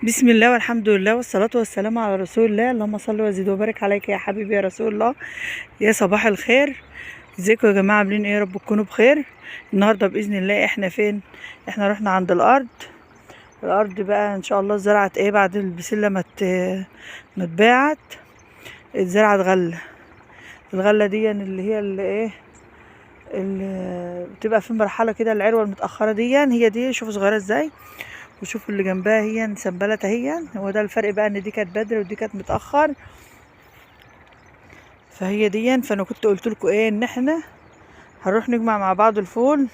بسم الله والحمد لله والصلاة والسلام على رسول الله. اللهم صل وزد وبارك عليك يا حبيبي يا رسول الله. يا صباح الخير، ازيكم يا جماعة؟ عاملين ايه؟ يا رب تكونوا بخير. النهاردة بإذن الله احنا فين؟ احنا رحنا عند الأرض. الأرض بقى ان شاء الله زرعت ايه بعد البسلة ما اتباعت، اتزرعت غلة. الغلة دي اللي هي اللي ايه اللي بتبقى في مرحلة كده، العروة المتأخرة دي هي دي. شوفوا صغيرة ازاي، وشوفوا اللي جنبها هي سنبلة اهي. هو ده الفرق بقى، ان دي كانت بدري ودي كانت متأخر، فهي دي. فانا كنت قلت لكم ايه، ان احنا هنروح نجمع مع بعض الفول.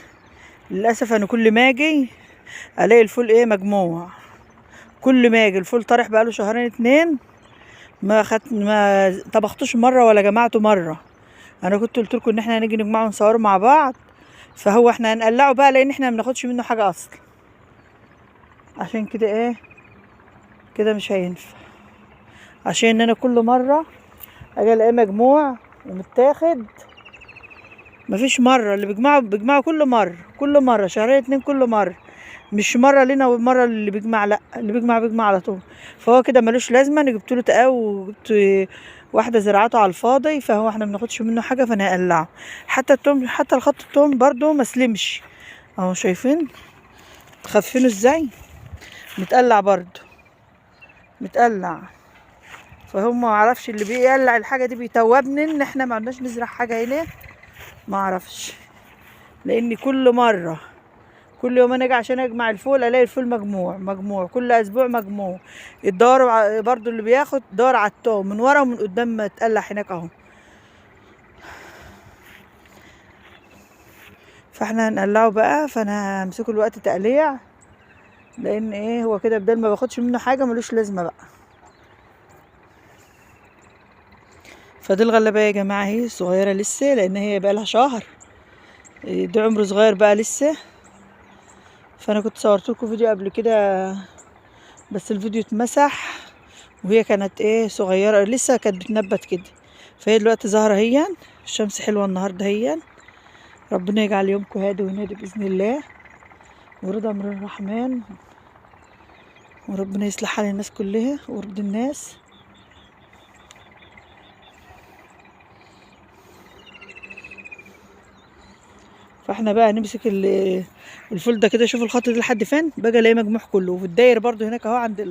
للاسف انا كل ما اجي الاقي الفول ايه مجموع، كل ما اجي الفول طرح بقاله شهرين اتنين، ما طبختوش مرة ولا جمعته مرة. انا كنت قلت لكم ان احنا هنيجي نجمعه ونصوره مع بعض، فهو احنا هنقلعه بقى لان احنا ما بناخدش منه حاجة اصلا، عشان كده ايه كده مش هينفع، عشان انا كل مرة اجي الاقيه مجموع ومتاخد. مفيش مرة اللي بيجمعه بيجمعه كل مرة، كل مرة شهرين اتنين، كل مرة، مش مرة لنا ومرة اللي بيجمع، لا اللي بيجمع بيجمع على طول. فهو كده ملوش لازمه. انا جبت له تقاو وجبت واحدة زرعته على الفاضي، فهو احنا ما بناخدش منه حاجة، فانا هقلعه. حتى التوم، حتى الخط التوم برضو ما سلمش اهو، شايفين خفينه ازاي، متقلع برضو متقلع. فهم ما اعرفش اللي بيقلع الحاجة دي بيتوبني ان احنا ما عندناش نزرع حاجة هنا، ما اعرفش، لان كل مرة كل يوم انا اجي عشان اجمع الفول الاقي الفول مجموع مجموع، كل اسبوع مجموع. الدار برضو اللي بياخد دار على التوم من ورا ومن قدام ما اتقلع هناك اهو. فاحنا هنقلعه بقى، فانا همسكه الوقت تقليع، لان ايه هو كده بدل ما باخدش منه حاجة ملوش لازمه بقى. فدي الغلبة يا جماعة اهي صغيرة لسه، لان هي بقى لها شهر، ده عمره صغير بقى لسه. فانا كنت صورت لكم فيديو قبل كده، بس الفيديو اتمسح، وهي كانت ايه صغيرة لسه، كانت بتنبت كده. فهي دلوقتي ظاهره اهي، الشمس حلوة النهارده اهي. ربنا يجعل يومكم هادي ونادي باذن الله، ورضا من الرحمن، وربنا يصلح حال الناس كلها ويرضي الناس. فاحنا بقى نمسك الفول ده كده، شوف الخط ده لحد فين بقى، الاقي مجموع كله. وفي الداير برضو هناك اهو عند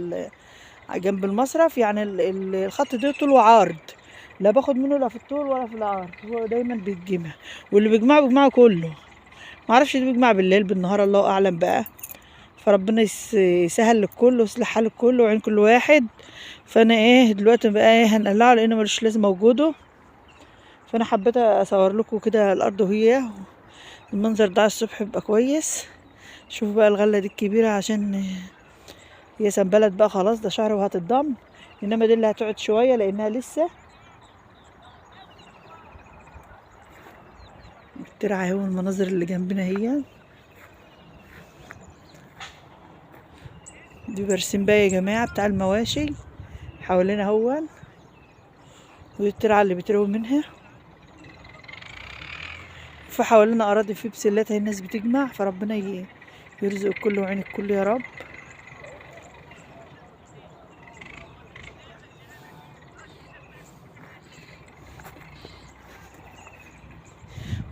جنب المصرف، يعني الخط ده طول وعرض، لا باخد منه لا في الطول ولا في العرض، هو دايما بيتجمع، واللي بيجمعه بيجمعه كله. معرفش ده بيجمع بالليل بالنهار، الله اعلم بقى. فربنا يسهل للكل ويصلح حال الكل وعين كل واحد. فانا ايه دلوقتي بقى ايه هنقلعه، لانه ملوش لازمه وجوده. فانا حبيت اصور لكم كده الارض وهي المنظر ده على الصبح بيبقى كويس. شوفوا بقى الغلة دي الكبيرة، عشان هي سنبلت بقى خلاص، ده شهر وهتتضم، انما دي اللي هتقعد شوية لانها لسه الترعه اهو. المناظر اللي جنبنا هي دي برسيم بقى يا جماعة بتاع المواشي حوالينا اهو، ودي الترعه اللي بتروي منها. فحوالينا اراضي في بسلات اهي الناس بتجمع، فربنا يرزق الكل وعين الكل يا رب.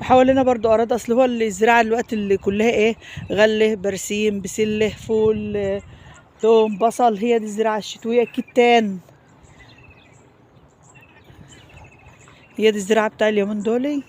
وحوالينا برضو اراضي، اصل هو اللي الزراعة الوقت اللي كلها ايه، غله برسيم بسلة فول توم بصل، هي دي الزراعة الشتوية. كتان هي دي الزراعة بتاع اليومين دول.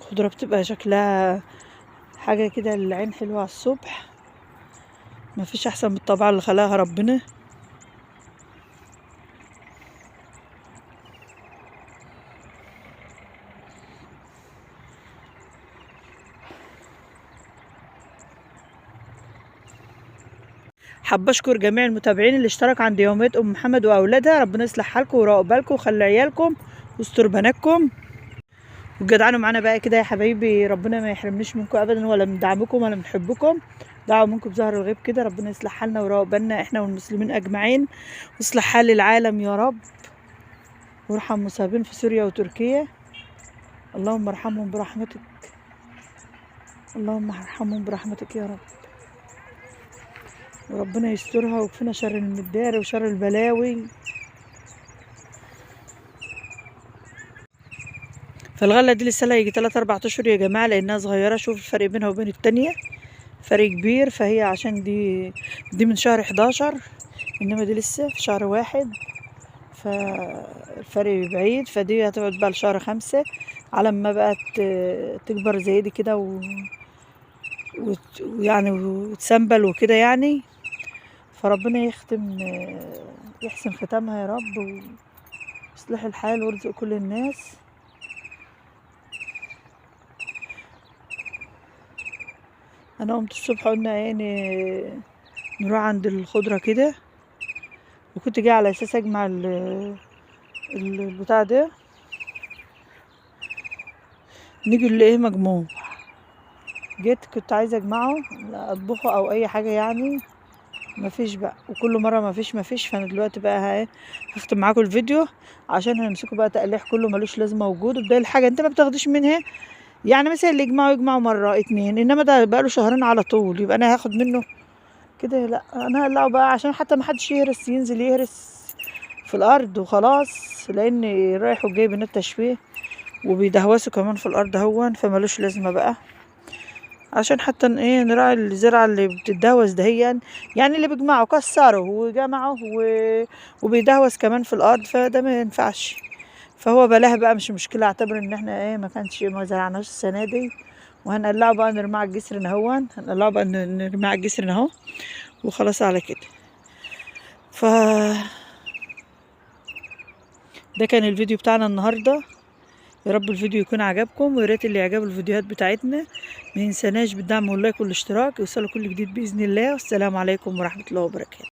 الخضرة بتبقى شكلها حاجة كده للعين حلوة على الصبح، مفيش أحسن من الطبيعة اللي خلقها ربنا. حابة أشكر جميع المتابعين اللي اشتركوا عند يوميات أم محمد وأولادها، ربنا يصلح حالكم ويروق بالكم ويخلي عيالكم واستر بناتكم وجدعنوا معانا بقى كده يا حبايبي. ربنا ما يحرمنيش منكم ابدا، ولا من دعمكم ولا من حبكم. دعوة منكم بظهر الغيب كده، ربنا يصلح حالنا ويروق بالنا احنا والمسلمين اجمعين، ويصلح حال العالم يا رب، وارحم مصابين في سوريا وتركيا. اللهم ارحمهم برحمتك، اللهم ارحمهم برحمتك يا رب. وربنا يسترها ويكفينا شر المدار وشر البلاوي. فالغله دي لسه لها يجي 3 4 اشهر يا جماعة، لانها صغيرة. شوف الفرق بينها وبين التانية، فرق كبير. فهي عشان دي من شهر 11، انما دي لسه في شهر 1، فالفرق بعيد. فدي هتقعد بقى لشهر 5 على ما بقى تكبر زي دي كده ويعني وتسنبل وكده يعني. فربنا يحسن ختامها يا رب، ويصلح الحال ويرزق كل الناس. انا قمت الصبح قلنا ايه نروح عند الخضرة كده، وكنت جاية على اساس اجمع البتاع ده، نيجي نلاقيه مجموع. جيت كنت عايزه اجمعه اطبخه او اي حاجة يعني، مفيش بقى، وكل مرة مفيش. فانا دلوقتي بقى هختم معاكم الفيديو عشان هنمسكه بقى تقليح كله ملوش لازمه وجود. وبداية الحاجة انت ما بتاخديش منها يعني، مثلا اللي يجمعوا يجمعوا مرة 2، انما ده بقاله شهرين على طول، يبقى انا هاخد منه كده؟ لا، انا هقلعه بقى عشان حتى ما حدش يهرس، ينزل يهرس في الارض وخلاص، لان رايح وجاي بنتش فيه وبيدهوسوا كمان في الارض اهون، فمالوش لازمه بقى. عشان حتى ايه نراعي الزرعه اللي بتدهوس دهيا يعني، اللي بيجمعه كسره وجمعه وبيدهوس كمان في الارض، فده ما ينفعش. فهو بلاه بقى، مش مشكلة، اعتبر ان احنا ايه ما كانش ما زرعناش السنة دي. وهنقلعه بقى نرميه على الجسر اهون، هنقلعه بقى نرميه على الجسر اهو، وخلاص على كده. ف ده كان الفيديو بتاعنا النهارده. يا رب الفيديو يكون عجبكم، ويا ريت اللي يعجبه الفيديوهات بتاعتنا ما ينساناش بالدعم واللايك والاشتراك، يوصلوا كل جديد باذن الله. والسلام عليكم ورحمة الله وبركاته.